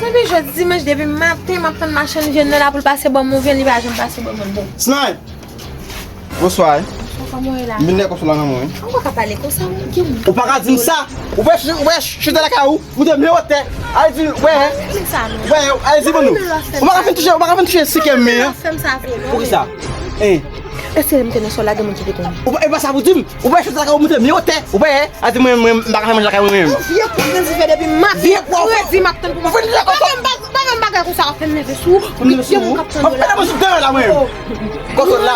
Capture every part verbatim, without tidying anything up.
Depi jodi dimanch, depi maten, m ap tann machann vyann nan la pou l pase ban m yon vyann, li pa janm pase ban mwen. Bon. Snipe! Bonswa, wi. Kòman w ye la? M vin nèk konsa la nan mwen, wi. Ou pa ka pale konsa, ou gen moun. Ou pa ka di m sa. Ou pa chita, ou pa chita lakay ou. Ou te men wotè. Al di, wè. Wè, al di ban nou. Ou pa ka fin touche, ou pa ka fin touche senkyèm men an. Poukisa? Hein. Èske m te nan sòl la, gen moun ki te konnen? Ou pa, e pa sa pou di m. Ou pa chita lakay ou, ou te men wotè. Ou pa, al di mwen, mwen, m pa ka fè manje lakay mwen menm. Yon vye kout nan dife depi maten. Vye kwa. Fredi, m ap tann pou mwen. Pa fè m bagay konsa, w ap fè m nève sou ou. Gen moun k ap tann yo la. Ou pa nan manje dèyè la, mwen. Kòkòt la.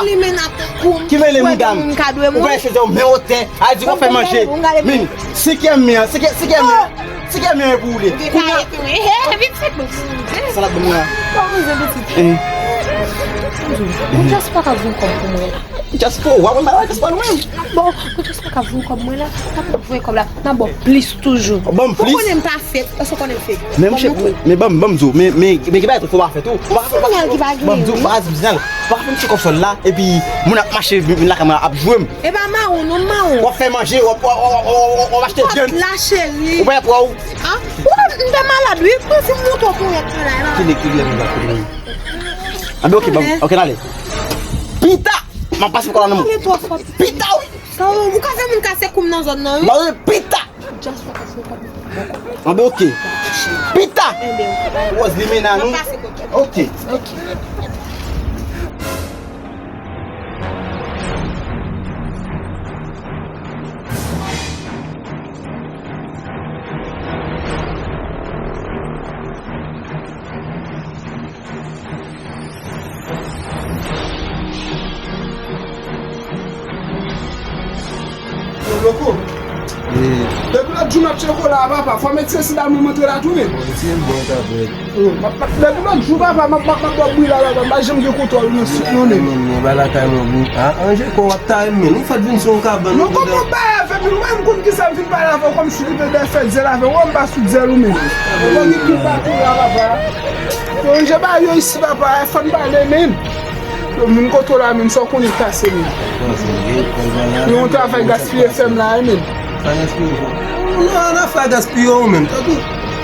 Ki mele mouda m. Ou pa chita, ou men wotè. Al di w ap fè manje. Min, senkyèm men an, senkyèm, senkyèm men an. Ti kè men pou ou de. Kounye a. Sa l ap ban m la. Ou just pa ka voye kòb pou mwen la. Just pou ou, w ap ban m la, just pou nou menm. Bon, ou just pa ka voye kòb mwen la. N ap voye kòb la. N ap ba w plis toujou. Ban m plis? Ou konnen m pa fèk, èske w konnen m fèk? Men mouche, men ban m, ban m di w, men, men, men gen bagay tou fò w pa fè tou. Ou pa ka fè, ban m di w, pa ka di biznis. Ou pa ka fè m ti kòb sòl la, epi moun ap mache vin lakay mwen ap jwe m. E pa mawon, non, mawon. W ap fè manje, w ap, w ap, w ap, w ap, w ap achte vyann. Kòt la, cheri. Ou pa pran ou. Ah, ou m te malad, wi. Mwen fin moute w pou yon travay la. Kile, kile, mwen pa konnen. Anben, ok, ban m, ok, n ale. Pita! M ap pase kò la nan men w. Pale twò fò. Pita, wi. Sa w, ou ka fè moun kase kou m nan zòn nan, wi. Mwen, pita! Just pa kase kou m. Anben, ok. Pita! Enben, ok. Wòz limena nou. M ap pase kote. Ok. Ok. Yo, Loko. Depi lòt jou m ap tcheke w la, papa, fò m etire sida m, m antre la tou, men. Bon, se bon, sa vre. Oh, m ap, m ap, depi lòt jou, papa, m ap, m ap, m ap bwè bri la, papa, m pa janm gen kontwòl nan sik, non, men. Men, men, ba lakay mwen, bon. Ah, anje kò w ap ta, men. Ou fèk vin sou yon kabann. Non, kòman w bay avè m, ou menm konn kisa m vin pale avè w, kòmsi ou te dèyè fè dyèl avè w, m pa sou dyèl ou menm. Ou pa gen tout bato la, papa. Yo, anje ba yo isi, papa, fò n pale, men. Yo, moun kote w la, men, sa w konnen k pase, men. Yon travay gaspiye fè m la, men. Sa gaspiye fè? Non, nan fè gaspiye ou menm. Tande,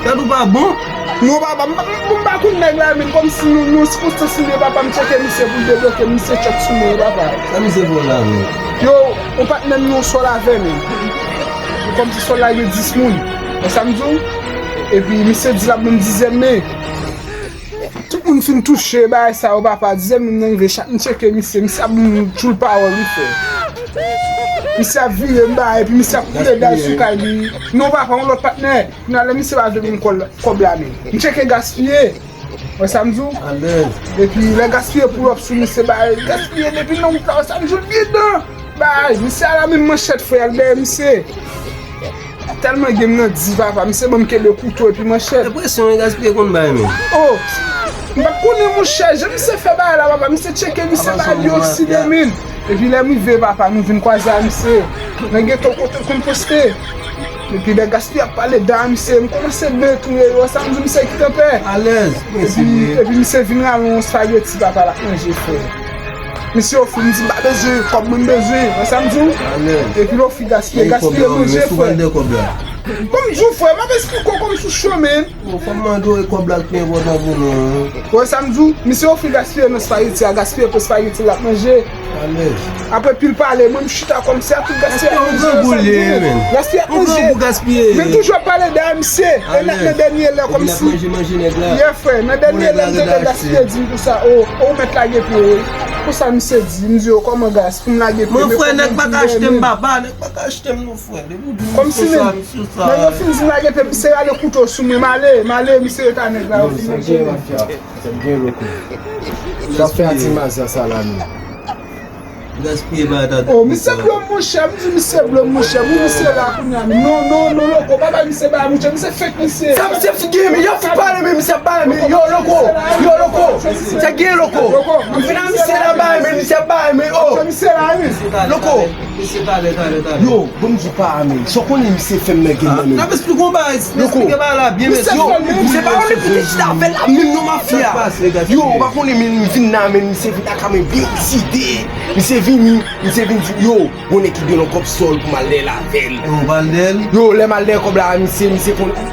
tande ou pa bon. Non, papa, m pa, m, m pa konn nèg la, men kòmsi nou, nou sikonstans li ye, papa, m tcheke misye pou l debloke, misye tchòk sou mwen, papa. Sa misye fè w la, men? Yo, yon patnè m nan sòl avè, men. Kòmsi sòl la gen dis moun. Wè sa m di w? Epi misye di l ap ban m dizyèm men. Tout moun fin touche bagay sa yo, papa. Dizyèm moun nan rive, chak m tcheke misye, misye ap ban m tchoul pawòl, wi, frè. Misye ap vire m bagay, epi misye ap koule dal sou kay li. Non, papa, yon lòt patnè. Kounye a, lè misye pa vle ban m kòb, kòb la, men. M tcheke gaspiye. Wè sa m di w? Alèz. Epi lè gaspiye pull up sou misye, bay gaspiye depi nan wout la, wè sa m di w, l byen dan. Bay, misye a la menm manchèt, frè, l dèyè misye. Tèlman gen m nan di, papa, misye ban m kenbe kouto epi manchèt. Enpresyon, wi, gaspiye konn bay, men. Oh! M pa t konnen, monchè, jan misye fè bagay la, papa, misye tcheke misye, bay li okside, men. Epi lè m rive, papa, nou vin kwaze a misye nan geto kote l konn poste. Epi lè gaspiye ap pale dèyè misye, m kòmanse ben touye yo. Sa m di misye kite anpè. Alèz. Epi, epi misye vin rale yon espageti, papa, l ap manje, frè. Misye ofri m, di m pa bezwen kòb, mwen m bezwen. Wè sa m di w? Alèz. Epi l ofri gaspiye, gaspiye manje, frè. Ban m di w, frè, m ap esplike w kòmsi w cho, men. Bon, fò m mande w, e kòb la k pi enpòtan pou nou. Wè sa m di w? Misye ofri gaspiye nan espageti a, gaspiye pran espageti l ap manje. Alèz. Apre pil pale, mwen m chita kòmsi a tout gaspiye ap manje, wè sa m di w? Gaspiye ap manje. Men toujou ap pale dèyè misye. E nan, nan dènye lè kòmsi. Yè, frè, nan dènye lè m tande gaspiye di m konsa, o, o, ou mèt lage pye w, wi. Konsa misye di, m di, o, kòman gas, pou m lage pye m, men frè, nèg pa ka achte m, papa, nèg pa ka achte m, non, frè. Kòmsi menm, nèg yo fin di m lage pye, misye rale kouto sou mwen, m ale, m ale, misye rete a nèg la, yo fin manje mwen. Sa gen loko. Sa fè a ti maza sa la, menm. Gaspiye bagay ta. Oh, misye blo m, monchè, m di misye blo m, monchè, pou misye la kounye a. Non, non, non, loko, pa bay misye bagay, monchè, misye fèk misye. Sa misye figi, men yo fin pale, men misye ap pale, men yo, loko, yo, loko. Sa gen loko. M vin a misye la bay, men misye ap bay, men, oh. Loko. Mesye, talè, talè, talè. Yo, bon, m di pa, men. Sa w konnen misye fè m nan gen nan, men. N ap esplike w bagay, esplike bagay la byen, mesye. Yo, misye pa konnen pou te chita avè l la, menm non mafya. Yo, ou pa konnen, men, m vin la, men, misye vin ak mwen byen eksite. Misye vini, misye vin di, yo, bon, nèg ki gen yon kòb sòl pou m al dèyè l avè l. Yo, w al dèyè l? Yo, lè m al dèyè kòb la, misye, misye konnen.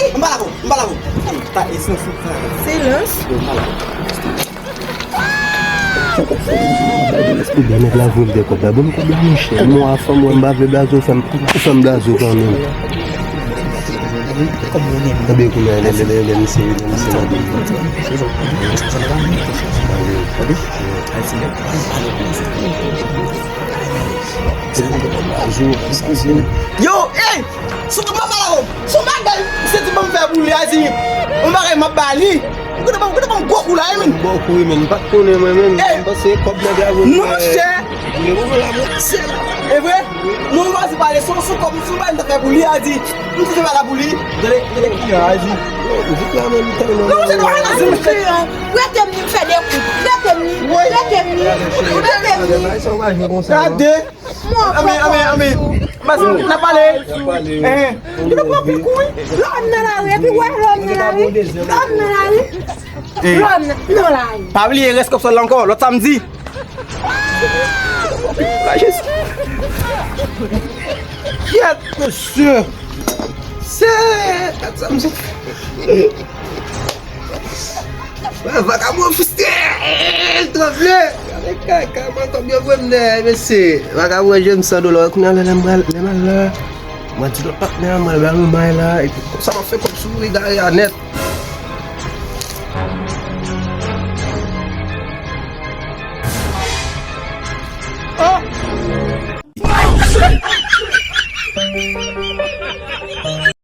M pa la pou, m pa la pou. Ta, e silans ou fè. Silans? Yo, m pa la pou. Ou byen nèg la voye m de kòb la. Ban m kòb la, monchè. Mwen a fanm, mwen m pa vle blaze, ou fè m, ou fè m blaze kanmenm. Tanbe kounye a, lè, lè, lè, lè misye, lè misye la. Yo, ey! Sou kòb la, pale avè m. Sou bagay, misye di ban m fè pou li, a di, yon bagay m ap ba li. Ou gade ban m, gade ban m gwo kou la, wi, men. Gwo kou, wi, men. M pa t konnen, mwen, menm. Ey! M panse kòb nèg la voye. Non, monchè. Vle mwen la, monchè. E vre? Non, m pa di pale, sou, sou kòb, sou bagay m ta fè pou li, a di. M te fè bagay la pou li. Gade, gade ki a di. Non, vit la, men, m tèlman. Non, se pa nan zin. Prete m ni m fè de kou. Prete m ni. Prete m ni. Prete m ni. Gade. Anmen, anmen, anmen. Mas, n ap pale. N ap pale. Eh. Li pa pran pil kou, wi. Lòm nan lari, epi wè lòm nan lari. Lòm nan lari. Lòm nan lari. Pa bliye rès kòb sòl la ankò, lòt samdi. La Jezi. Kyèt, mesye. Se, gad sa, mesye. Mwen vakabon fristre, l tranble. Gade kaka, mwen kòb yo voye m dèyè, mesye. Vakabon jwenn san dola, kounye a lè m pral, lè m al la. Mwen di lòt patnè an, mwen al bay yon may la, epi konsa m ap fè kòb sou egare a nèt.